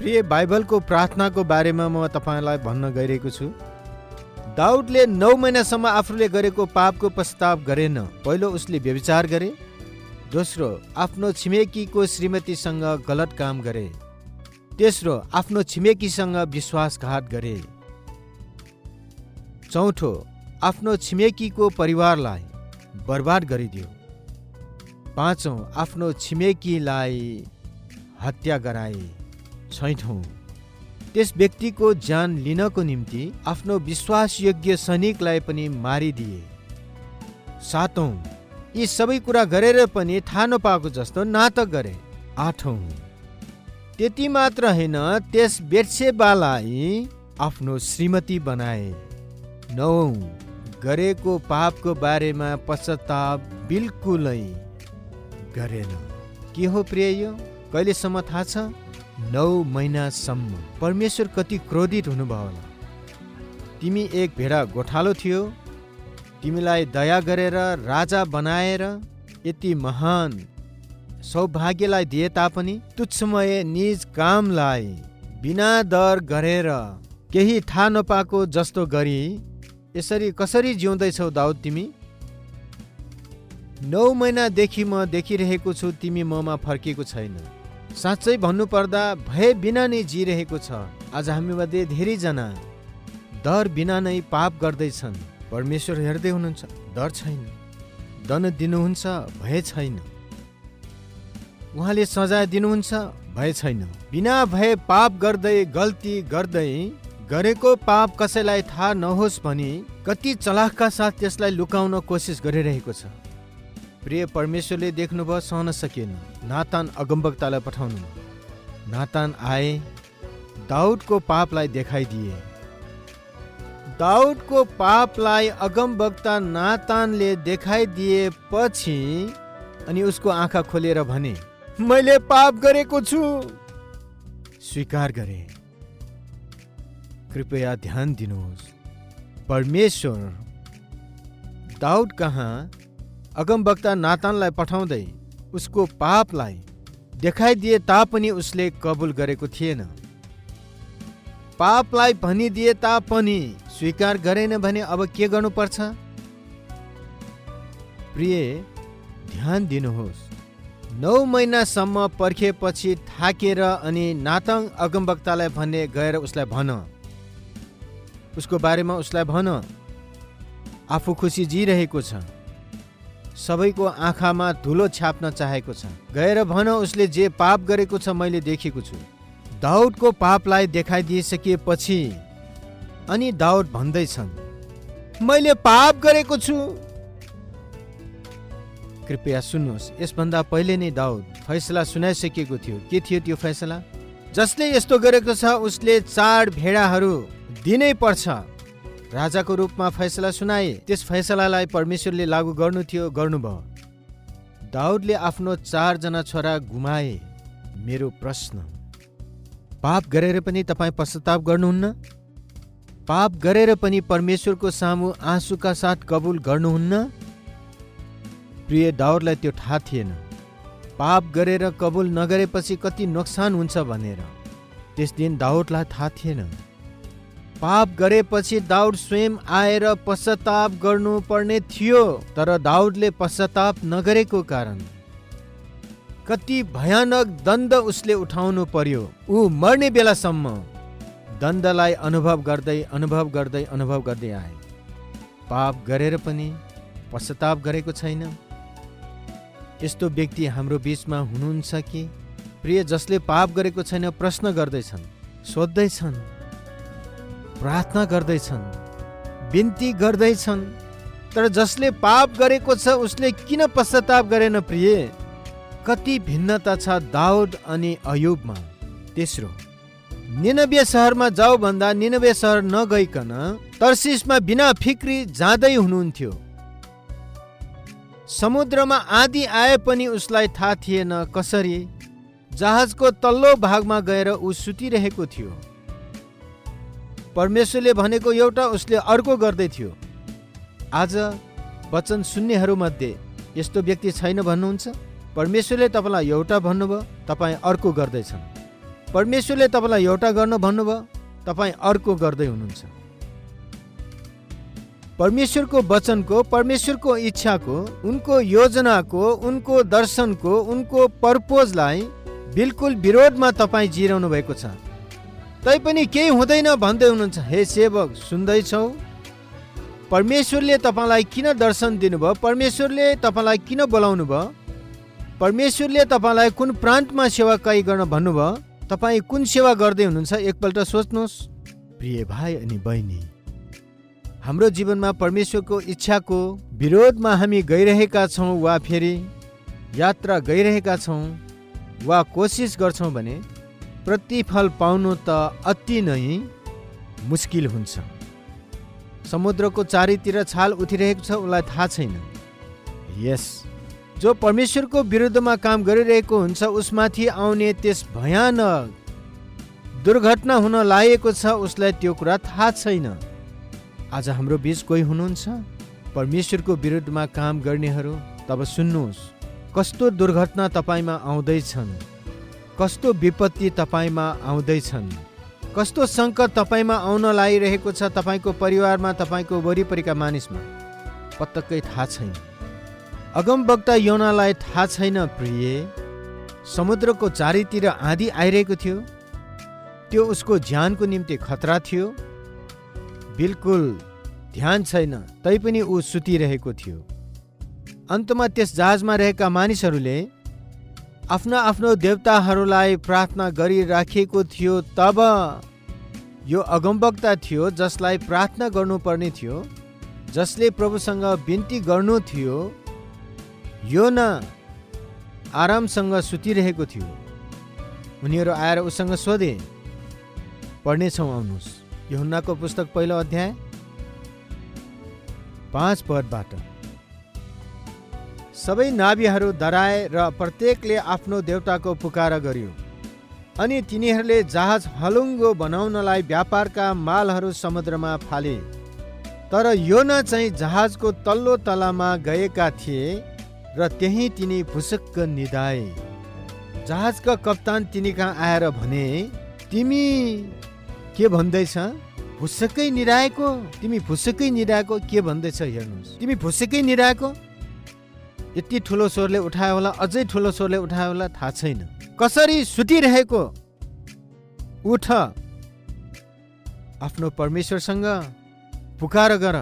प्रिय बाइबलको प्रार्थनाको बारेमा म तपाईँलाई भन्न गइरहेको छु। दाउदले 9 महिनासम्म आफूले गरेको पापको पश्चाताप गरेन। पहिलो उसले व्यभिचार गरे, दोस्रो आफ्नो छिमेकीको श्रीमतीसँग गलत काम गरे, तेस्रो आफ्नो छिमेकीसँग विश्वासघात गरे, चौथो आफ्नो छिमेकीको परिवारलाई बर्बाद गरिदियो, पाँचौं आफ्नो छिमेकीलाई हत्या गराए, छैठौं त्यस व्यक्तिको ज्यान लिनको निम्ति आफ्नो विश्वासयोग्य सैनिकलाई पनि मारिदिए, सातौं यी सबै कुरा गरेर पनि थाहा नपाएको जस्तो नाटक गरे, आठौं त्यति मात्र होइन, त्यस बेत्सेबालाई आफ्नो श्रीमती बनाए, नौं गरेको पापको बारेमा पश्चाताप बिल्कुलै गरेन। के हो प्रिय, यो कहिलेसम्म थाहा छ? 9 महिनासम्म। परमेश्वर कति क्रोधित हुनुभयो होला। तिमी एक भेडा गोठालो थियो, तिमीलाई दया गरेर राजा बनाएर यति महान सौभाग्यलाई दिए तापनि तुच्छमय निज कामलाई बिना डर गरेर केही थाहा नपाएको जस्तो गरी यसरी कसरी जिउँदैछौ दाउद तिमी? 9 महिनादेखि म देखिरहेको छु तिमी ममा फर्किएको छैन। साँच्चै भन्नुपर्दा भय बिना नै जिरहेको छ। आज हामीमध्ये धेरैजना डर बिना नै पाप गर्दैछन्। परमेश्वर हेर्दै हुनुहुन्छ, डर छैन। दण्ड दिनुहुन्छ, भय छैन। उहाँले सजाय दिनुहुन्छ, भय छैन। बिना भय पाप गर्दै गल्ती गर्दै गरेको पाप कसैलाई थाहा नहोस् भनी कति चलाखका साथ त्यसलाई लुकाउन कोसिस गरिरहेको छ। प्रिय, परमेश्वरले देख्नुभयो, सहन सकिएन, नातान अगमवक्तालाई पठाउनु। नातान आए, दाउदको पापलाई देखाइदिए। दाउदको पापलाई अगमवक्ता नातानले देखाइदिएपछि अनि उसको आँखा खोलेर भने, मैले पाप गरेको छु, स्वीकार गरे। कृपया ध्यान दिनुहोस्, परमेश्वर दाउद कहाँ अगमवक्ता नातानलाई पठाउँदै उसको पापलाई देखाइदिए तापनि उसले कबुल गरेको थिएन। पापलाई भनिदिए तापनि स्वीकार गरेन भने अब के गर्नुपर्छ? प्रिय, ध्यान दिनुहोस्, 9 महिनासम्म पर्खेपछि थाकेर अनि नातान अगमवक्तालाई भन्ने गएर उसलाई भन, उसको बारेमा उसलाई भन। आफू खुसी जिरहेको छ, सबैको आँखामा धुलो छाप्न चाहेको छ। गएर भन, उसले जे पाप गरेको छ मैले देखेको छु। दाउदको पापलाई देखाइदिइसकेपछि अनि दाउद भन्दैछन्, मैले पाप गरेको छु। कृपया सुन्नुहोस्, यसभन्दा पहिले नै दाउद फैसला सुनाइसकेको थियो। के थियो त्यो फैसला? जसले यस्तो गरेको छ उसले 4 भेडाहरू दिनै पर्छ। राजाको रूपमा फैसला सुनाए। त्यस फैसलालाई परमेश्वरले लागू गर्नु थियो, गर्नुभयो। दाउदले आफ्नो 4 जना छोरा गुमाए। मेरो प्रश्न, पाप गरेर पनि तपाईँ पश्चाताप गर्नुहुन्न? पाप गरेर पनि परमेश्वरको सामु आँसुका साथ कबुल गर्नुहुन्न? प्रिय, दाउदलाई त्यो थाहा थिएन पाप गरेर कबुल नगरेपछि कति नोक्सान हुन्छ भनेर। त्यस दिन दाउदलाई थाहा थिएन। पाप गरेपछि दाउद स्वयं आएर पश्चाताप गर्नुपर्ने थियो, तर दाउदले पश्चाताप नगरेको कारण कति भयानक दण्ड उसले उठाउनु पर्यो। ऊ मर्ने बेलासम्म दण्डलाई अनुभव गर्दै आए। पाप गरेर पनि पश्चाताप गरेको छैन। यस्तो व्यक्ति हाम्रो बीचमा हुनुहुन्छ कि? प्रिय, जसले पाप गरेको छैन प्रश्न गर्दैछन्, सोध्दैछन्, प्रार्थना गर्दैछन्, बिन्ती गर्दैछन्, तर जसले पाप गरेको छ उसले किन पश्चाताप गरेन? प्रिय, कति भिन्नता छ दाउद अनि अयुबमा। तेस्रो, निनवे शहरमा जाऊ भन्दा निनवे शहर नगइकन तर्सिसमा बिना फिक्री जाँदै हुनुहुन्थ्यो। समुद्रमा आँधी आए पनि उसलाई थाहा थिएन कसरी। जहाजको तल्लो भागमा गएर ऊ सुतिरहेको थियो। परमेश्वरले भनेको एउटा, उसले अर्को गर्दै थियो। आज वचन सुन्नेहरूमध्ये यस्तो व्यक्ति छैन भन्नुहुन्छ? परमेश्वरले तपाईँलाई एउटा भन्नुभयो, तपाईँ अर्को गर्दैछन्। परमेश्वरले तपाईँलाई एउटा गर्न भन्नुभयो, तपाईँ अर्को गर्दै हुनुहुन्छ। परमेश्वरको वचनको, परमेश्वरको इच्छाको, उनको योजनाको, उनको दर्शनको, उनको पर्पोजलाई बिल्कुल विरोधमा तपाईँ जिराउनु भएको छ। तैपनि केही हुँदैन भन्दै हुनुहुन्छ। हे सेवक, सुन्दैछौ? परमेश्वरले तपाईँलाई किन दर्शन दिनुभयो? परमेश्वरले तपाईँलाई किन बोलाउनु भयो? परमेश्वरले तपाईँलाई कुन प्रान्तमा सेवाकाई गर्न भन्नुभयो? तपाईँ कुन सेवा गर्दै हुनुहुन्छ? एकपल्ट सोच्नुहोस्। प्रिय भाइ अनि बहिनी, हाम्रो जीवनमा परमेश्वरको इच्छाको विरोधमा हामी गइरहेका छौँ वा फेरि यात्रा गइरहेका छौँ वा कोसिस गर्छौँ भने प्रतिफल पाउनु त अति नै मुस्किल हुन्छ। समुद्रको चारैतिर छाल उठिरहेको छ, उसलाई थाहा छैन। यस, जो परमेश्वरको विरुद्धमा काम गरिरहेको हुन्छ उसमाथि आउने त्यस भयानक दुर्घटना हुन लागेको छ, उसलाई त्यो कुरा थाहा छैन। आज हाम्रो बीच कोही हुनुहुन्छ परमेश्वरको विरुद्धमा काम गर्नेहरू? तब सुन्नुहोस्, कस्तो दुर्घटना तपाईँमा आउँदैछन्, कस्तो विपत्ति तपाईँमा आउँदैछन्, कस्तो सङ्कट तपाईँमा आउन लागिरहेको छ, तपाईँको परिवारमा, तपाईँको वरिपरिका मानिसमा पटक्कै थाहा छैन। अगमवक्ता योनालाई थाहा छैन। प्रिय, समुद्रको चारैतिर आँधी आइरहेको थियो, त्यो उसको ज्यानको निम्ति खतरा थियो। बिल्कुल ध्यान छैन, तैपनि ऊ सुतिरहेको थियो। अन्तमा त्यस जहाजमा रहेका मानिसहरूले आफ्ना आफ्नो देवताहरूलाई प्रार्थना गरिराखेको थियो। तब यो अगमवक्ता थियो जसलाई प्रार्थना गर्नुपर्ने थियो, जसले प्रभुसँग बिन्ती गर्नु थियो। योना आरामसँग सुतिरहेको थियो। उनीहरू आएर उसँग सोधे। पढ्नेछौँ, आउनुहोस्। यूहन्नाको पुस्तक पहिलो अध्याय 5 पदबाट। सबै नावीहरू डराए र प्रत्येकले आफ्नो देवताको पुकारा गर्यो, अनि तिनीहरूले जहाज हलुङ्गो बनाउनलाई व्यापारका मालहरू समुद्रमा फाले। तर योना चाहिँ जहाजको तल्लो तलामा गएका थिए र त्यही तिनी भुसक्क निदाए। जहाजका कप्तान तिनी कहाँ आएर भने, तिमी के भन्दैछ? भुसक्कै निराएको? तिमी भुसक्कै निराएको के भन्दैछ? हेर्नुहोस्, तिमी भुसक्कै निराएको? यति ठुलो स्वरले उठायो होला, अझै ठुलो स्वरले उठायो होला, थाहा छैन। कसरी सुतिरहेको? उठ, आफ्नो परमेश्वरसँग पुकार गर।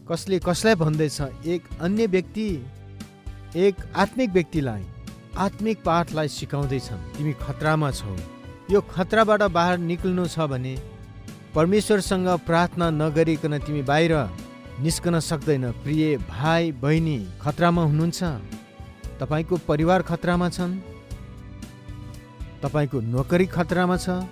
कसले कसलाई भन्दैछ? एक अन्य व्यक्ति, एक आत्मिक व्यक्तिलाई आत्मिक पाठलाई सिकाउँदैछन्। तिमी खतरामा छौ। यो खतराबाट बाहिर निक्ल्नु छ भने परमेश्वरसँग प्रार्थना नगरिकन तिमी बाहिर निस्कन सक्दैन। प्रिय भाइ बहिनी, खतरामा हुनुहुन्छ। तपाईँको परिवार खतरामा छन्, तपाईँको नोकरी खतरामा छ,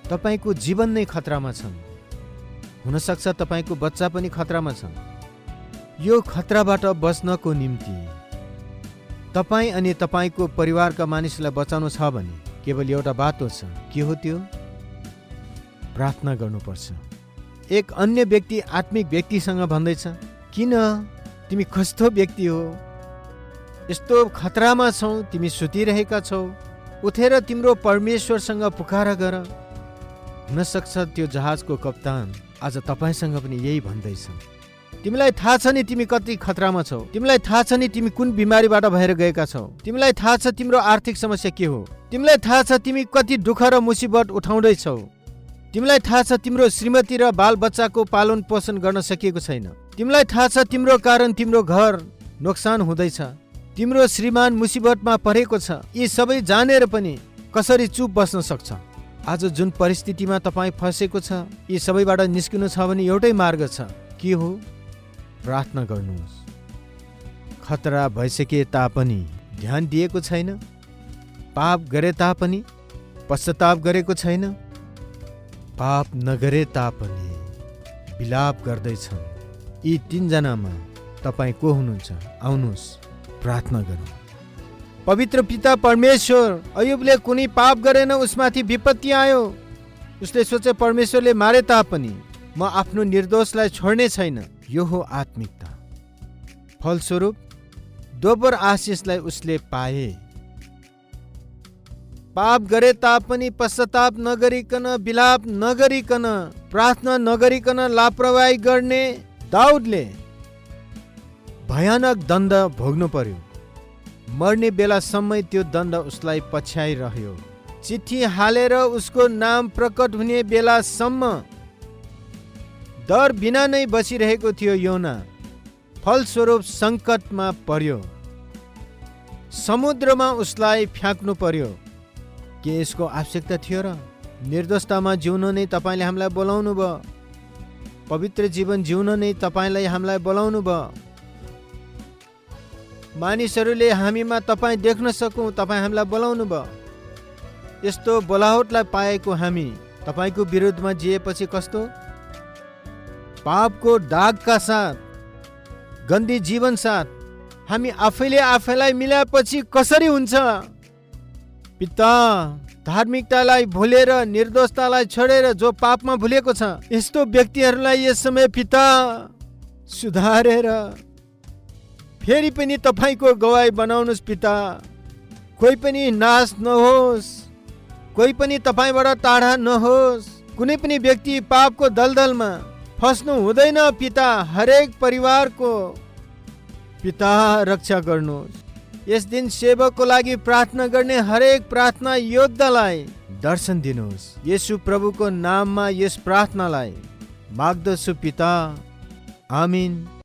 तपाईँको जीवन नै खतरामा छन्। हुनसक्छ तपाईँको बच्चा पनि खतरामा छन्। यो खतराबाट बच्नको निम्ति तपाईँ अनि तपाईँको परिवारका मानिसलाई बचाउनु छ भने केवल एउटा बाटो छ। के हो त्यो? प्रार्थना गर्नुपर्छ। एक अन्य व्यक्ति आत्मिक व्यक्तिसँग भन्दैछ, किन तिमी कस्तो व्यक्ति हो? यस्तो खतरामा छौ, तिमी सुतिरहेका छौ, उठेर तिम्रो परमेश्वरसँग पुकारा गर। हुनसक्छ त्यो जहाजको कप्तान आज तपाईँसँग पनि यही भन्दैछ। तिमीलाई थाहा छ नि तिमी कति खतरामा छौ। तिमीलाई थाहा छ नि तिमी कुन बिमारीबाट भएर गएका छौ। तिमीलाई थाहा छ तिम्रो आर्थिक समस्या के हो। तिमीलाई थाहा छ तिमी कति दुःख र मुसिबत उठाउँदैछौ। तिमीलाई थाहा छ तिम्रो श्रीमती र बाल बच्चाको पालन पोषण गर्न सकिएको छैन। तिमीलाई थाहा छ तिम्रो कारण तिम्रो घर नोक्सान हुँदैछ। तिम्रो श्रीमान मुसिबतमा परेको छ। यी सबै जानेर पनि कसरी चुप बस्न सक्छ? आज जुन परिस्थितिमा तपाईँ फँसेको छ, यी सबैबाट निस्किनु छ भने एउटै मार्ग छ। के हो? प्रार्थना गर्नुहोस्। खतरा भइसके तापनि ध्यान दिएको छैन, पाप गरे तापनि पश्चाताप गरेको छैन, पाप नगरे तापनि विलाप गर्दैछन्। यी तीनजनामा तपाईँ को हुनुहुन्छ? आउनुहोस् प्रार्थना गरौँ। पवित्र पिता परमेश्वर, अयुबले कुनै पाप गरेन, उसमाथि विपत्ति आयो। उसले सोचे परमेश्वरले मारे तापनि म आफ्नो निर्दोषलाई छोड्ने छैन। यो हो आत्मिकता। फलस्वरूप दोब्बर आशिषलाई उसले पाए। पाप गरे तापनि पश्चाताप नगरिकन, विलाप नगरिकन, प्रार्थना नगरिकन लापरवाही गर्ने दाउदले भयानक दण्ड भोग्नु पर्यो। मर्ने बेलासम्मै त्यो दण्ड उसलाई पछ्याइरह्यो। चिठी हालेर उसको नाम प्रकट हुने बेलासम्म डर बिना नै बसिरहेको थियो योना। फलस्वरूप सङ्कटमा पर्यो। समुद्रमा उसलाई फ्याँक्नु पर्यो। के यसको आवश्यकता थियो र? निर्दोषतामा जिउन नै तपाईँले हामीलाई बोलाउनु भयो। पवित्र जीवन जिउन नै तपाईँलाई हामीलाई बोलाउनु भयो। मानिसहरूले हामीमा तपाईँ देख्न सकौँ, तपाईँ हामीलाई बोलाउनु भयो। यस्तो बोलावटलाई पाएको हामी तपाईँको विरुद्धमा जिएपछि कस्तो? पापको दागका साथ, गन्दी जीवन साथ हामी आफैले आफैलाई मिलाएपछि कसरी हुन्छ? पिता, धार्मिकतालाई भुलेर, निर्दोषतालाई छोडेर जो पापमा भुलेको छ, यस्तो व्यक्तिहरूलाई यस समय पिता सुधारेर फेरि पनि तपाईँको गवाई बनाउनुहोस् पिता। कोही पनि नाश नहोस्, कोही पनि तपाईँबाट टाढा नहोस्। कुनै पनि व्यक्ति पापको दलदलमा फस्नु हुँदैन पिता। हरेक परिवारको पिता रक्षा गर्नुहोस्। यस दिन सेवकको लागि प्रार्थना गर्ने हरेक प्रार्थना योद्धालाई दर्शन दिनुहोस्। येशू प्रभुको नाममा यस प्रार्थनालाई माग्दछु पिता। आमिन।